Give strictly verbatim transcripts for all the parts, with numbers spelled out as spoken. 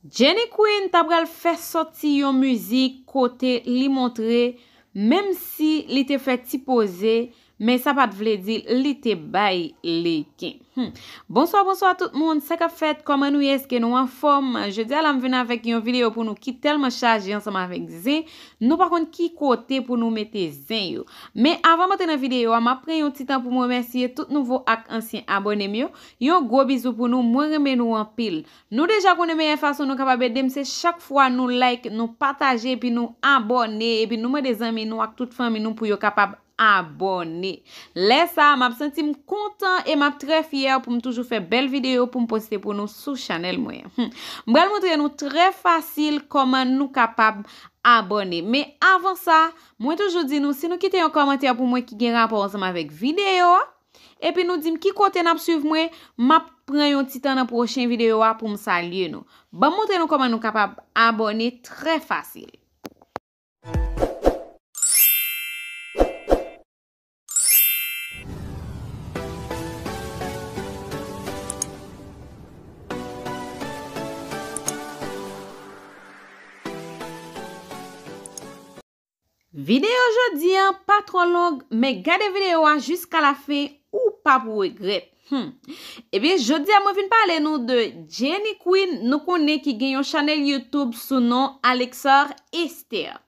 Jenny Queen ta pral fè sòti yon mizik kote li montre, menm si li te fè ti poze, men sa pa t vle di li te bay legen. Hmm. Bonswa, bonswa tout moun, sa k ap fèt, kòman nou ye, èske nou anfòm? Jodi a la m vin avèk yon videyo pou nou ki tèlman chaje ansanm avèk zen, nou pa konn ki kote pou nou mete zen yo. Men avan m antre nan videyo a, m ap pran yon ti tan pou m remèsye tout nouvo ak ansyen abòne m yo. Yon gwo bizou pou nou, mwen renmen nou anpil. Nou deja konnen meyè fason nou kapab ede m se chak fwa nou like, nou pataje, epi nou abòne, epi nou mande zanmi nou ak tout fanmi nou pou yo kapab abòne. Lè sa a, m ap santi m kontan e m ap trè fyè pou m toujou fè bèl videyo pou m poste pou nou sou chanèl mwen an. Hmm. M pral montre nou trè fasil kòman nou kapab abòne. Men avan sa, mwen toujou di nou, si nou kite yon kòmantè pou mwen ki gen rapò ansanm avèk videyo a, epi nou di m ki kote n ap swiv mwen, m ap pran yon ti tan nan pwochen videyo a pou m salye nou. Ban m montre nou kòman nou kapab abòne trè fasil. Videyo jodi an pa twò long, men gade videyo a jiska lafen, ou p ap regrèt. Hmm. Ebyen, jodi a mwen vin pale nou de Jenny Queen, nou konnen ki gen yon chanèl YouTube sou non Alexor Esther.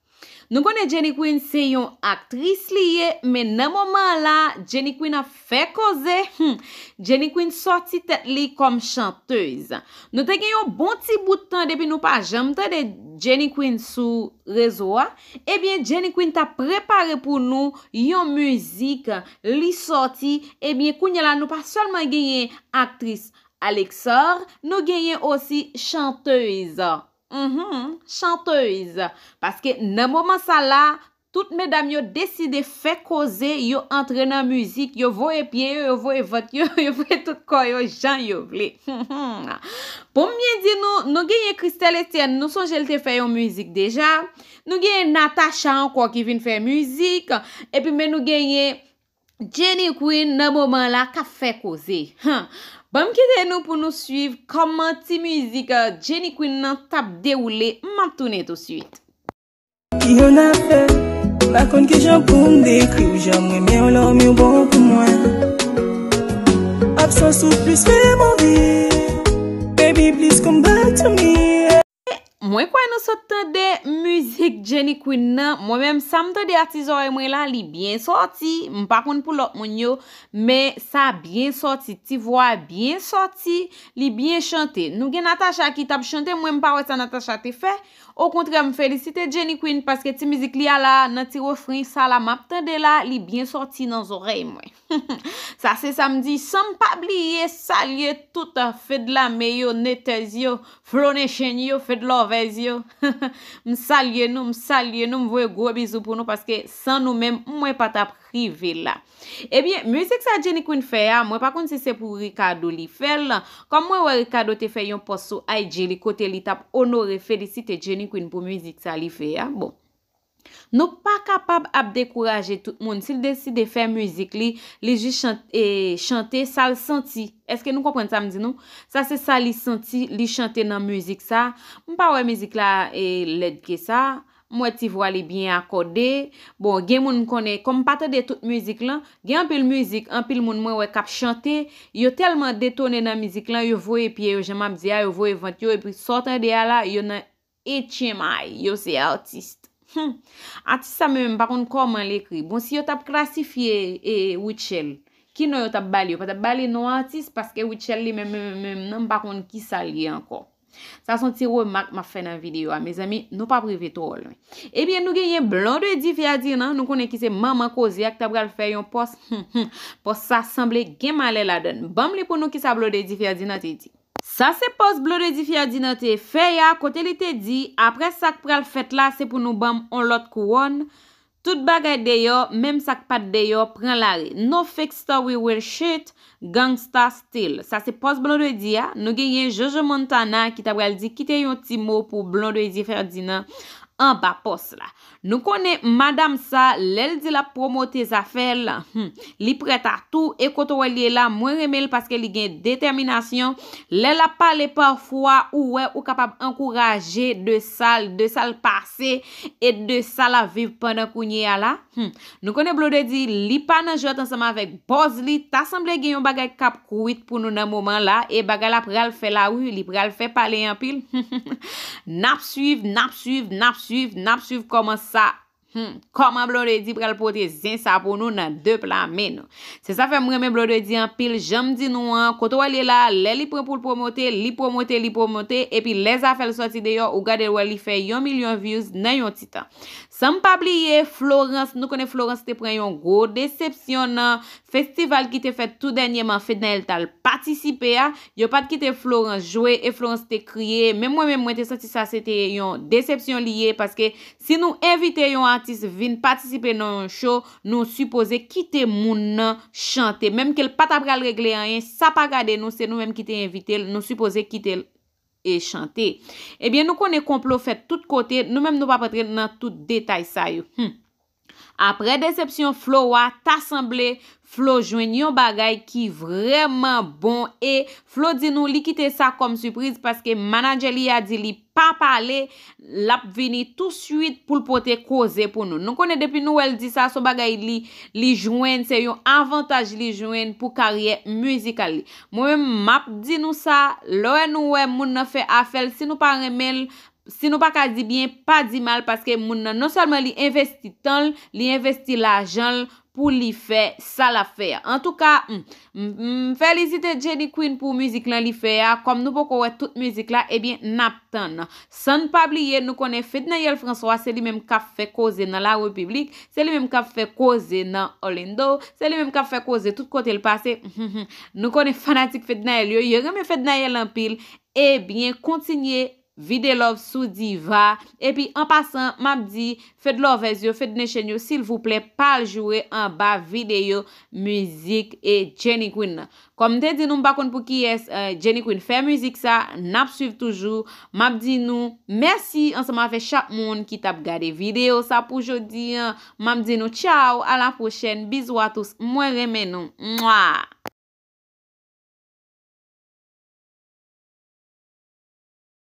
Nou konnen Jenny Queen se yon aktris li ye, men nan moman la, Jenny Queen ap fè koze. Hmm. Jenny Queen sòti tèt li kòm chantèz. Nou te gen yon bon ti bout tan depi nou pa janm tande Jenny Queen sou rezo a. Ebyen, Jenny Queen t ap prepare pou nou yon mizik, li sòti. Ebyen, kounye a la, nou pa sèlman genyen aktris Alexor, nou genyen osi chantèz. Mhm, chantèz. Paske nan moman sa la, tout medam yo deside fè koze, yo antre nan mizik, yo voye pye yo, yo voye vant yo, yo voye tout kò yo jan yo vle. Pou m byen di nou, nou genyen Christelle Estienne, nou sonje l te fè yon mizik deja. Nou genyen Natacha ankò ki vin fè mizik. Epi men nou genyen Jenny Queen nan moman la k ap fè koze. Han. Ban m kite nou pou nou swiv kòman ti mizik, eh, Jenny Queen nan t ap dewoule. M ap tounen tousuit. Ki yon afè, m pa konn kijan pou m dekri w, jan m renmen w, love you bon pou mwen. Absans ou plis fè m anvi, baby, please come back to me. Mwen kwè nou sot tande mizik Jenny Queen nan. Mwen menm, sa m tande a ti zòrèy mwen la, li byen sòti. M pa konn pou lòt moun yo, men sa byen sòti. Ti vwa byen sòti, li byen chante. Nou gen Natacha ki t ap chante, mwen m pa wè sa Natacha te fè. Okontrè, m felisite Jenny Queen paske ti mizik li a la, nan ti refren sa la m ap tande la, li byen sòti nan zòrèy mwen. Sa se sa m di, san m pa bliye salye tout fedlame yo, netèz yo, Flo Nation yo, fed lovers yo. M salye nou, m salye nou, m voye gwo bizou pou nou, paske san nou menm, mwen pa t ap rive la. Ebyen, mizik sa Jenny Queen fè a, mwen pa konn si se pou Ricardo li fè l. Kòm mwen wè Ricardo te fè yon pòs sou I G li kote li t ap onore, felisite Jenny Queen pou mizik sa li fè a. Bon. Nou pa kapab ap dekouraje tout moun. Si l deside fè mizik li, li jis chan-, e, chante sa l santi. Èske nou konprann sa m di nou? Sa se sa li santi, li chante nan mizik sa. M pa wè mizik la, e, lèd ke sa. M wè ti vwa li byen akòde. Bon, gen moun m konnen, kòm m pa tande tout mizik lan, gen anpil mizik, anpil moun mwen wè k ap chante, yo tèlman detone nan mizik lan, yo voye pye yo, jan m ap di a, yo voye vant yo, epi sa w tande a la, yo nan H M I, yo se atis. Hmm. Atis sa menm, m pa konn kòman l ekri. Bon, si yo t ap klasifye, e, Rutshelle, ki non yo t ap ba l yo? Pa t ap ba li non atis, paske Rutshelle li menm, menm, menm, menm nan, m pa konn ki sa l ye ankò. Sa se yon ti remak m ap fè nan videyo a, mezanmi, nou p ap rive twò lwen. Ebyen, nou genyen Blondedy Ferdinand, nou konnen ki se manman koze a, ki ta pral fè yon pòs. Hmm, hmm. Pòs sa sanble gen malè ladan l. Ban m li pou nou ki sa Blondedy Ferdinand te di. Sa se pòs Blondedy Ferdinand te fè a, kote li te di, apre sa k pral fèt la, se pou nou ban m on lòt kouwòn. Tout bagay deyò, menm sa k pa t deyò, pran lari. No fake story will shit, gangsta still. Sa se pòs Blondedy a. Nou genyen Jojo Montana ki ta pral di kite yon ti mo pou Blondedy Ferdinand anba pòs la. Nou konnen madanm sa, lè l di l ap pwomote zafè l, hmm, li prèt a tou, e kote w wè l ye la, mwen renmen l paske li gen detèminasyon. Lè l ap pale pafwa, ou wè ou kapab ankouraje de sa l, de sa l pase e de sa l ap viv pandan kounye a la. Hmm. Nou konnen Blondedy li pa nan jwèt ansanm avèk bòz li, ta sanble gen yon bagay k ap kwit pou nou nan moman la, e bagay la pral fè lari, li pral fè pale anpil. N ap swiv, n ap swiv, n ap swiv, n ap swiv kòman sa, hmm, kòman Blondedy pral pote zen sa pou nou nan de pla men nou. Se sa fè m renmen Blondedy anpil, jan m di nou an, kote w wè l ye la, lè li pran pou l pwomote, li pwomote, li pwomote, epi lè zafè l sòti deyò, ou gade l wè li fè yon milyon views nan yon ti tan. San m pa bliye Florence, nou konnen Florence te pran yon gwo desepsyon nan festival ki te fèt tou dènyèman Fednaelle t al patisipe a. Yo pa t kite Florence jwe e Florence te kriye. Menm mwen menm, mwen te santi sa se te yon desepsyon li ye, paske si nou envite yon atis vin patisipe nan yon show, nou sipoze kite moun nan chante. Menm ke l pa ta pral regle anyen, sa pa gade nou, se nou menm ki te envite l, nou sipoze kite l e chante. Ebyen, nou konnen konplo fèt tout kote, nou menm nou p ap antre nan tout detay sa yo. Hmm. Apre desepsyon Flo a, ta sanble Flo jwenn yon bagay ki vrèman bon e Flo di nou li kite sa kòm sipriz paske manadjè li a di li pa pale, l ap vini touswit pou l pote koze pou nou. Nou konnen depi nou wè l di sa, se yon bagay li, li jwenn, se yon avantaj li jwenn pou karyè mizikal li. Mwen menm, m ap di nou sa, lè nou wè moun nan fè afè l, si nou pa renmen l, si nou pa ka di byen, pa di mal, paske moun nan non sèlman li envesti tan l, li envesti lajan l pou li fè sa l ap fè a. Antouka, m, m, m felisite Jenny Queen pou mizik lan li fè a. Kòm nou poko wè tout mizik la, ebyen, n ap tann. San n pa bliye, nou konnen Fednaelle François, se li menm k ap fè koze nan la repiblik, se li menm k ap fè koze nan Orlando, se li menm k ap fè koze tout kote l pase. Nou konnen fanatik Fednaelle yo, yo renmen Fednaelle anpil. Ebyen, kontinye vide love sou Diva. Epi, an pasan, m ap di Fed Lovers yo, Fed Nation yo, silvouplè, pa al joure anba videyo mizik e Jenny Queen nan. Kòm m te di nou, m pa konn pou kiyès, eh, Jenny Queen fè mizik sa, n ap swiv toujou. M ap di nou mèsi ansanm avèk chak moun ki t ap gade videyo sa pou jodi an. M ap di nou tchaw, a la pwochèn, bizou a tous, mwen renmen nou. Mwa!